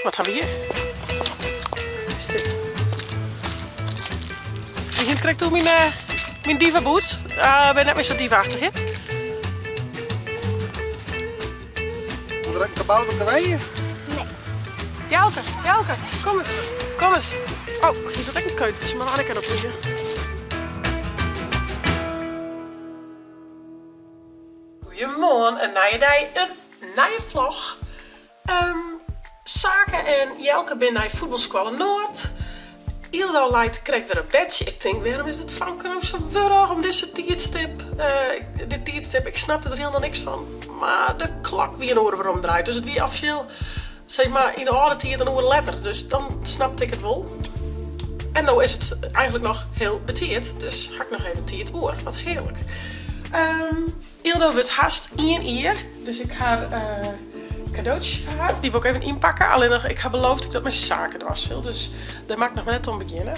Wat ha we hjir? Wat is dit? Wy hiene krekt oer myn, uh, myn diva boots. Uh, ben net mear sa diva-achtich, hè? Moet er ook een kabouter op de wenje? Nee. Jouke, Jouke, kom eens. Kom eens. Oh, hier zit ook een keuteltje, maar waar ik erop liggen. Goeiemoarn, in nije dei, in nije vlog. Sake en Jelke binne nei fuotbalskoalle Noard. Yldo leit krekt wer op bedsje. Ik tink, wêrom is dit famke no sa wurch om dizze tiidstip? Dit tiidstip, ik snapte der hielendal niks fan. Mar de klok wie in oere werom draaid, dus it wie offisjeel sis mar yn de âlde tiid in oere letter. Dus dan snapte ik it wol. En no is it eigenlik noch hiel betiid, dus ha ik noch even tiid oer. Wat hearlik. Yldo wurdt hast ien jier, dus ik ha kadootsjes foar har. Dy wol ik even ynpakke. Allinnich ik ha beloofd dat ik dat mei Sake dwaan sil, dus dêr moat ik noch mar net oan begjinne.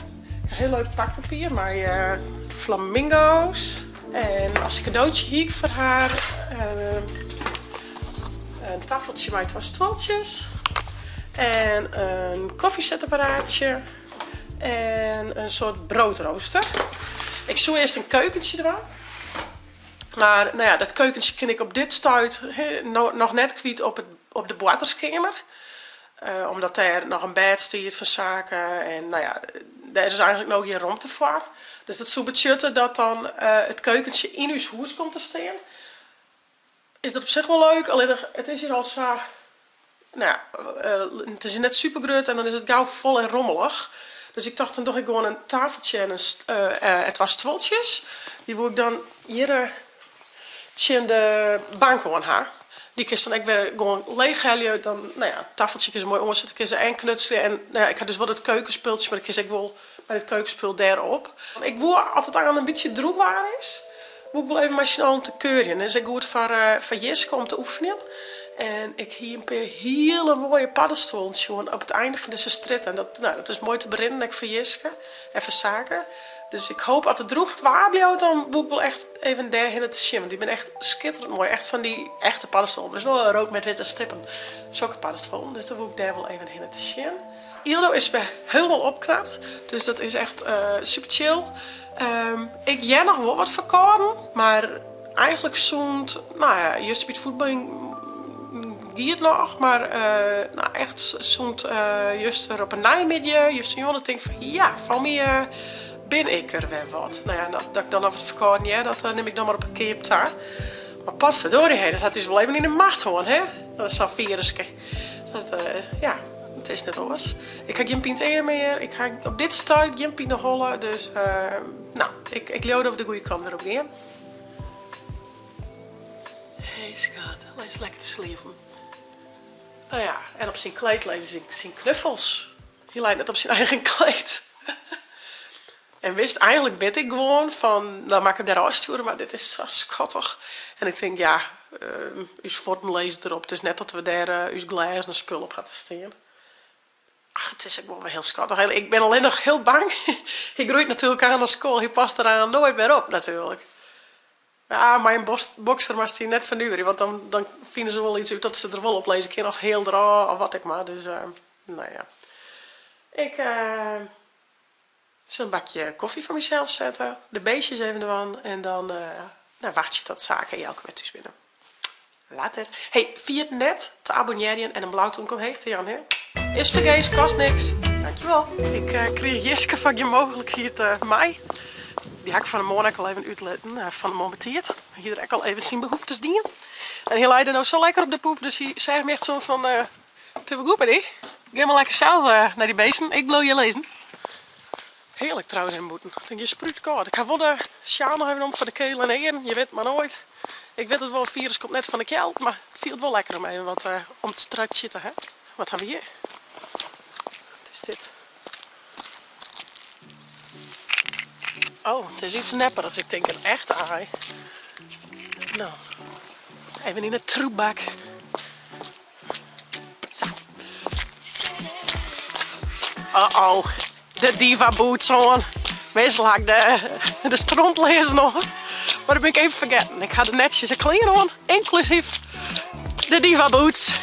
Ik ha hiel leuk pakpapier mei flamingo's. En as kadootsje hie ik foar har in taffeltsje mei twa stuoltsjes en in kofjesetapparaatje en in soart broodrooster. Ik soe earst in keukentsje dwaan. Mar no ja, dat keukentsje kin ik op dit stuit noch net kwyt op it, op de boarterskeamer. Omdat dêr noch in bêd stiet fan Sake en no ja, dêr is eigenlik no gjin romte foar. Dus dat soe betsjutte dat dan it keukentsje yn ús hûs komt te stean. Is dat op sich wol leuk, allinnich it is hjir al sa, no ja, it is hjir net super grut en dan is it gau fol en rommelich. Dus ik tocht dan doch ik gewoan in tafeltsje en en twa stuoltsjes. Dy woe ik dan hjir tsjin de bank oan ha. Dy kinst dan ek wer gewoan leech helje, dan, no ja, it tafeltsje kinne se moai oansette, kinne se en knutselje en, no ja, ik ha dus wol dat keukenspultsje, mar dat kinne se ek wol mei dit keukenspul dêrop. Ik woe as it aanst in bytsje droech waar is, Woe ik wol even mei syn allen te keurjen. Dat is ek goed foar foar Jiske om te oefenjen. En ik hie in pear hiele moaie paddestuollen sjoen op it einde fan dizze strjitte. En dat, no, dat is moai te berinnen ek foar Jiske en foar Sake. Dus ik hoop as it droech waar bliuwt, dan woe ik wol echt even dêrhinne te sjen. Want dy binne echt skitterend moai. Echt fan dy echte paddestuollen. Dus wol rood met witte stippen. Sokke paddestuollen. Dus dan woe ik dêr wol even hinne te sjen. Yldo is wer hielendal opknapt, dus dat is echt super chill. Ik hear noch wol wat ferkâlden, mar eigenlik sûnt, no ja, juster by it fuotbaljen gie it noch, mar no echt sûnt juster op 'e neimiddei, justerjûn, dan tink ik fan ja, fan my bin ik der wer wat. No ja, dat ik dan noch wat ferkâlden hear, dat nim ik dan mar op 'e keap ta. Mar potverdorie, hé, dat hat ús wol even yn 'e macht hân, hè, sa'n firuske. Dat, ja, it is net oars. Ik ha gjin pyntear mear, ik ha op dit stuit gjin pineholle, dus no, ik leau dat we de goede kant wer op gean. Hey skat, leist lekker te sliepen. Oh ja, en op syn kleed lizze syn knuffels. Hy leit net op syn eigen kleed. En wist, eigenlik wit ik gewoan fan, dan moat ik him dêr ôfstjoere, mar dit is sa skattich. En ik tink, ja, ús fuotten lizze derop, it is net dat we dêr ús glêzen en spul op ha te stean. Ach, it is ek gewoan wer hiel skattich. Ik bin allinnich hiel bang, hy groeit natuerlik oan as koal, hy past der aanst noait wer op natuerlik. Ja, mei in bokser moatst dy net fernuverje, want dan dan fine se wol iets út dat se der wol op lizze kinne of heal derôf of wat ek mar. Dus no ja. Ik Sil in bakje kofje foar mysels sette, de beestjes even dwaan en dan wachtsje tot Sake en Jelke wer thús binne. Later. Hey, ferjit net te abonnearjen en in blau toemke omheech te jaan, hè. Is fergees, kost niks. Dankjewol. Ik kriich Jiske foar gjin mooglikheid mei. Dy ha ik fan 'e moarn ek al even útlitten, fan 'e moarn betiid. Hy hie der ek al even syn behoeftes dien. En hy lei der no sa lekker op de poef, dus hy seach my echt sa oan fan, It is wol goed mei dy. Gean mar lekker sels nei dy beesten. Ik bliuw hjir lizzen. Hearlik trouwens even bûten. Ik tink, je sprút kâld. Ik ha wol de sjaal noch even om foar de keel en de earen. Je wit mar noait. Ik wit it wol, it firus komt net fan de kjeld, mar it fielt wol lekker om even wat om te stretchen te ha. Wat ha we hjir? Wat is dit? Oh, it is iets nepperigs. Ik tink in echt aai. No, even yn de troepbak. Sa. Uh-oh, de diva boots oan. Meastal ha ik de, de strontleazen oan. Mar dat bin ik even fergetten. Ik ha de netsjes klean oan, ynklusyf de diva boots.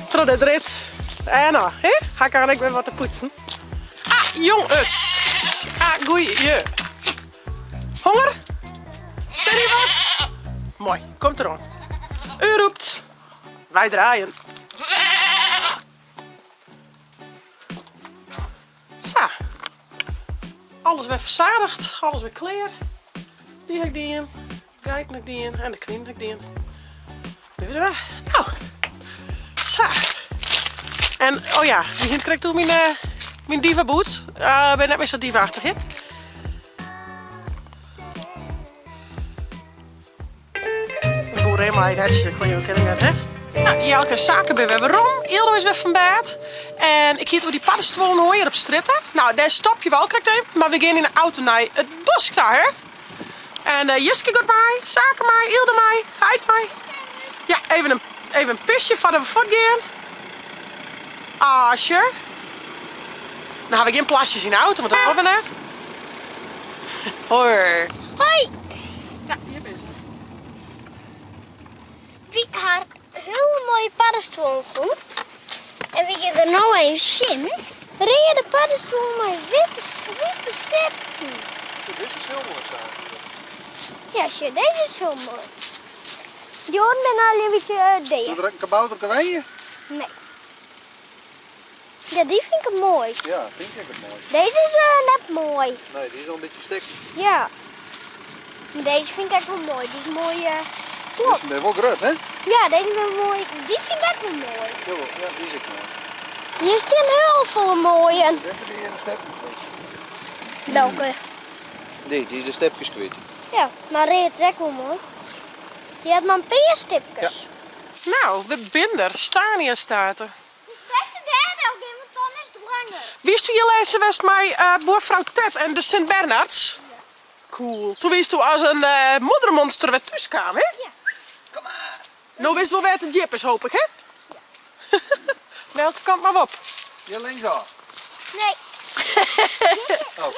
Troch dit rit. En nou, hè? Ha ik ek wer wat te poetsen. Ah, jongens. Ah, goeie. Honger? Zit hier wat? Mooi, komt eroan. U roept. Wij draaien. Sa. Alles wer verzadigd, alles wer klear. Dy ha ik dien, geit ha ik dien en de knyn ha ik dien. Binne we der wer. Nou, sa. En oh ja, wy hiene krekt oer myn, uh, myn diva boots. Uh, bin net mear sa diva-achtich, hè? De boerderij mei netsjes en klean kin ik net, hè? Nou, Jelke en Sake binne wer werom. Ildo is wer fan bêd. En ik hie it oer dy paddenstuollen hjir op strjitte. Nou, dêr stopje we al krekt even. Mar we gean yn de auto nei it bosk ta, hè? En uh, Jiske gaat mei, Sake mei, Ildo mei, heit mei. Ja, even in, even in pisje foardat we fuortgean. Asje. Dan ha we gjin plasjes yn de auto, want dat wolle we net. Hoi. Hoi. Ja, hjir binne se. Wy ha hiele moaie paddenstoelen fûn. En we gean der no even sjen. Reade paddenstoelen mei witte, witte stippen. Dit is hiel moai, Sake. Ja, sjoch, dizze is hiel moai. Dy oaren binne al in bytsje dea. Doe der ek in kabouterke wenje? Nee. Ja, dy fyn ik it moaist. Ja, fyn ik ek it moaist. Dizze is net moai. Nee, dy is al in bytsje stikken. Ja. Mar dizze fyn ik ek wol moai. Dy is moai klopt. Dizze binne wol grut, hè? Ja, dizze binne moai. Dy fyn ik ek wol moai. Jawel, ja, dy is ek moai. Hjir stean hiel folle moaie. Dit is de stepkes kwyt. Welke? Dy, dy is de stepkes kwyt. Ja, mar read is ek wol moai. Dy hat mar in pear stipkes. Ja. Nou, we binne der. Stania State. It bêste dêr del gean, want dan is it langer. Wiesto hjir lêsten west mei buorfrou Ted en de Sint Bernards? Ja. Cool. Toen wiesto as in moddermonster wer thús kaam, hè? Ja. Kom mar. No witst wol wêr't it djip is, hoop ik, hè? Ja. Welke kant mar op? Hjir linksôf. Nee. Oh.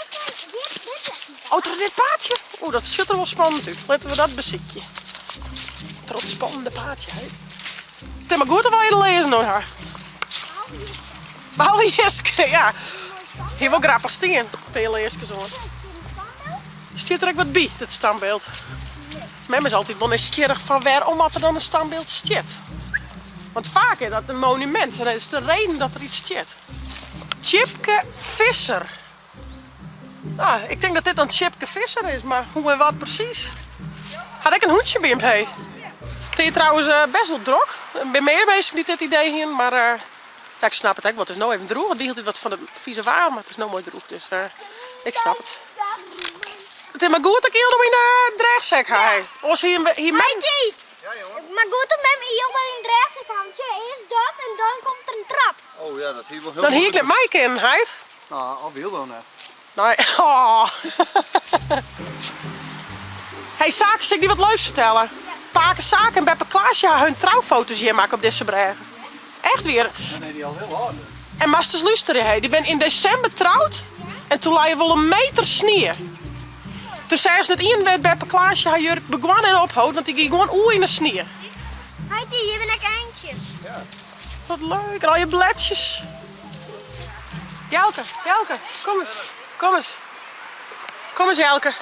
Oh, troch dit paadsje? Oeh, dat sjocht der wol spannend út. Litte we dat besykje. Troch it spannende paadsje, hè? It is mar goed dat wy de learzen oan ha. Behalve Jiske, ja. Hie wol grappich stien, pear learskes oan. Stiet der ek wat by, dit standbeeld? Mem is altyd wol nijsgjirrich fan wêrom at der dan in standbeeld stiet. Want faak is dat in monumint en is de reden dat der iets stiet. Tjipke Visser. Nou, ik tink dat dit dan Tjipke Visser is, mar hoe en wat presys? Hat ek in hûntsje by him, hé. It is trouwens best wol drok. Der binne mear minsken dy't dit idee hienen, mar ja, ik snap it ek wol. It is no even droech. It wie hieltyd wat fan de fize waar, mar it is no moai droech, dus ik snap it. It is mar goed dat ik Ildo yn de drêchsek ha, hé. Oars hie hie mem... Mar goed dat mem Ildo yn de drêchsek ha, want sjoch, earst dat en dan komt der in trap. Oh ja, dat hie wol hiel Dan hie ik net mei kinnen, heit. Nou, of Ildo net. Nee, oh. Hey Sake, sil ik dy wat leuks fertelle? Pake Sake en beppe Klaasje ha hun troufoto's hjir makke op dizze brêge. Echt wier. Dan is dy al hiel âld. En moatst ris lústerje, hey. Dy binne yn desimber troud en toen lei der wol in meter snie. Toen seachst net ien wêr't beppe Klaasje har jurk begoan en ophold, want dy gie gewoan oer yn de snie. Heiti, hjir binne ek eintsjes. Wat leuk, en al je bledsjes. Jelke, Jelke, kom ris, kom ris. Kom ris Jelke.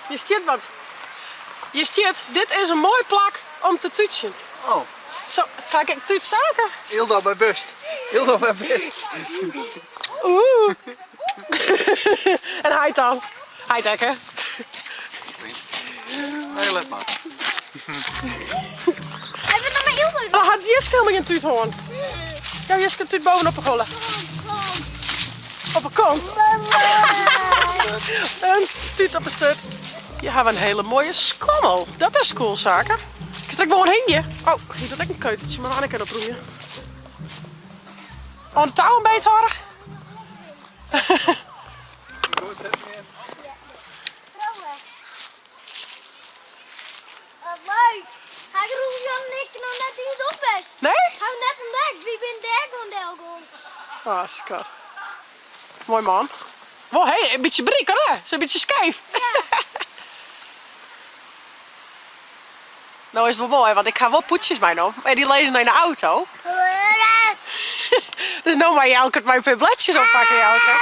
Hjir stiet wat. Hjir stiet, dit is in moai plak om te tútsjen. Oh. Zo, ga ik tút staken? Ildo by bust. Ildo by bust. Oeh. En heit dan? Heit ek, hè? Nee, let mar. Hy wurdt noch mar hiel Dan hat Jiske helemaal gjin tút hân. Ja, Jiske in tút bovenop de holle. Op de kont. Een tút op 'e sturt. Hjir ha we in hiele moaie skommel. Dat is cool, Sake. Kinst der ek gewoan hingje. Oh, hier sit ek in keutertje, mar Anneke dat roeien. Oan de touwen beet hâlde. Goed, zet me in. Wat leuk. Ha ik Roel Jan en ik noch net iens op west. Nee? Ha we net ûntdekt. Wy binne dêr gewoan delgong. Ah, skat. Moai man. Wol, hé, in bytsje bryk, hè? Is in bytsje skeef. Ja. No is it wol moai, want ik ha wol pûdsjes meinommen. En dy lizze no yn de auto. Dus no mei Jelke it mei in pear bledsjes oppakke, Jelke.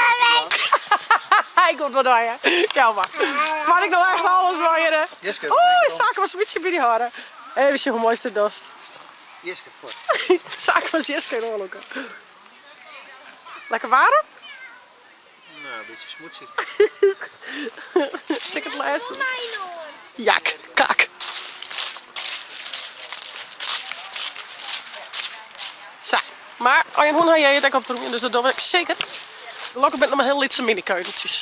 Ik wol wat dwaan, Jou mar. Moat ik no echt alles dwaan? Jiske, Oeh, Sake was in bytsje by dy hâlde. Even sjen hoe moai dit dochst. Jiske fuort. Sake was Jiske oanlûke. Lekker waarm? Nou, in bytsje smoetsich. Sil ik it lêste? Jak, kak. Sa, mar as je in hûn ha, hear je it ek op te rûmjen, dus dat dogge we ek seker. Gelokkich binne it noch mar hiel lytse mini-keuteltsjes.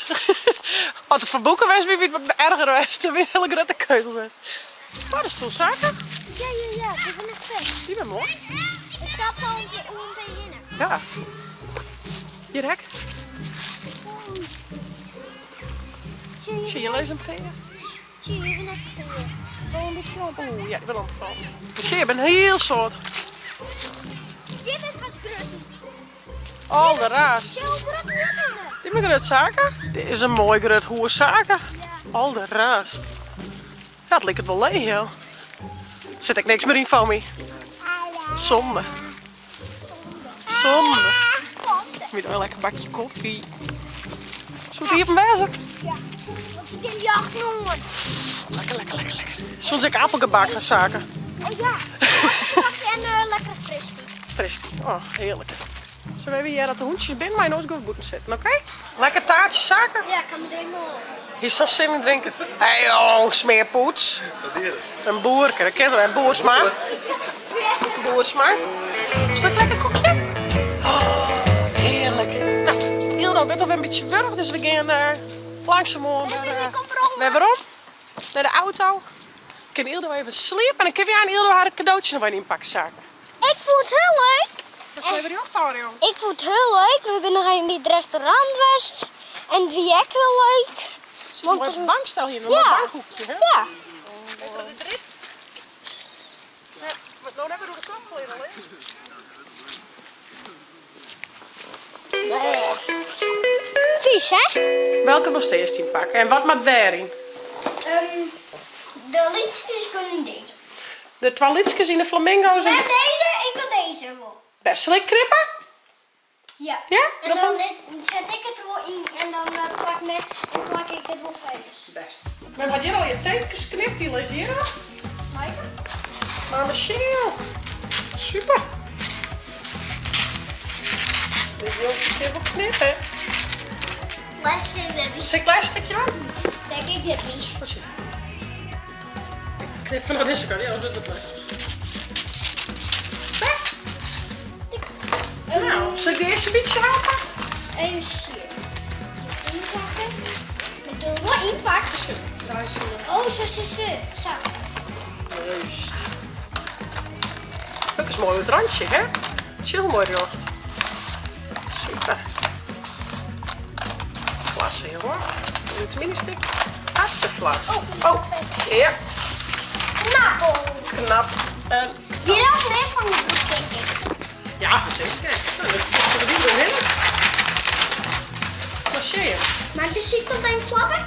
As it foar boeken west wie, wie it wat erger west. Dan wie it hiele grutte keutels west. Paddenstoel, Sake? Ja, ja, ja, dy binne echt fet. Dy binne moai. Ik stap al om by hinne. Ja. Hjir ek. Sjoch, hjir lizze in pear. Sjoch, hjir binne ek in pear. Fal in bytsje op. Oeh, ja, dy binne omfallen. Sjoch, hjir binne in hiel soad. Dit is pas grut. Alderraarst. Sjoch, hoe grut dy binne. Dy binne grut, Sake. Dit is in moai grut hûs, Sake. Alderraarst. Ja, it liket wol leech, joh. Sit ek niks mear yn foar my. Zonde. Zonde. Wie een lekker bakje koffie. Soe it iepen wêze? Ja, want ik kin jacht nooit. Lekker, lekker, lekker, lekker. Soms ek appelgebak en zaken. Oh ja, en uh, lekkere fristie. Fristie, oh heerlijk. Zullen we even hier dat de hûntsjes binnen mei ons goed bûten sitten, oké? Lekker taartje, Sake? Ja, ik kan me drinken hoor. Hier zo zin in drinken. Hé hey, oh, smeerpoets. Wat is het? Een boerke, dat kent er, een boersma. Boersma. Is dat een lekker koekje? Oh, heerlijk. Nou, Ildo wordt alweer een beetje wurg, dus we gaan uh, langzaam naar, uh, weer werom. Naar de auto. Kan Ildo even sliepen en dan kun je aan Ildo haar cadeautjes nog even inpakken, Sake. Ik vond het heel leuk. Dat is weer ophouden, jong. Ik vond het heel leuk. We zijn nog even bij het restaurant geweest. En het was ook heel leuk. Want er is een bankstel hier, een Ja. bankhoekje, hè? Ja. Weet je dat dit rit? Ja, maar nou hebben we de kant al in al, hè? Vies, hè? Welke was de eerste inpakken en wat moet waarin? Um, de liedjes kunnen in deze. De toiletjes in de flamingo's en En deze, ik wil deze wel. best zal ik krippen? Ja. Ja? En Dat dan dan? zet ik het er wel in en dan uh, plak, me, en plak ik het wel vast. Best. Maar wat hier al je tapejes knipt, die lees hier al. Maaike? Maar machine. Super. Dit wil ik even wel knippen. Plastic erbij. Zal ik een klein stukje dan? Denk ik erbij. Oh shit. Ik knip van deze kant, ja, dat is het lastig. Zo. Nou, zal ik de eerste beetje helpen? Even zien. Inpakken. Met de wel inpakken. Draai ze. Oh, zo, zo, zo. Zo. Juist. Dat is mooi het randje, hè? Dat is heel mooi joh. Super. Klasse, jongen. Het mini-stuk. Hartstikke flats. Oh, ja. Knappel. Knap. En Hier had meer van de broek, denk ik. ja, dat denk ik. Nou, dat is er niet doorheen. Masseer. Maar de ziet tot een flappen.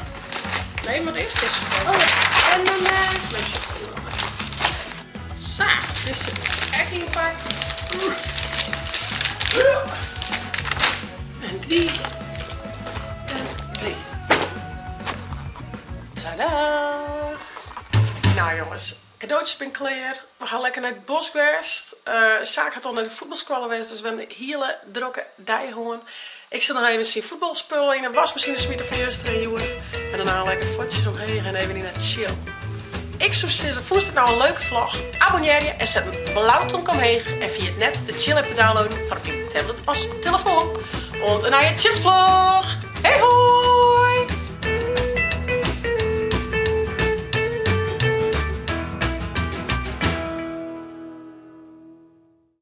Nee, maar eerst is het Oh ja. En dan... eh, Zo, dit is echt ingepakt. En die. En die. Tada! Nou jongens, cadeautjes ben klaar. We gaan lekker naar het bos geweest. Saak had al naar de voetbalschool geweest, dus we hebben een hele drukke dag gehad. Ik zit nog even zien voetbalspullen in de wasmachine smieten van Juster en Joert. En daarna lekker voetjes omheen en even in het chill. Ik zou zeggen, vond het nou een leuke vlog? Abonneer je en zet een blauw tonk omheen. En via het net de chill app te downloaden voor op je tablet als telefoon. Want een nieuwe chillsvlog. Hey ho!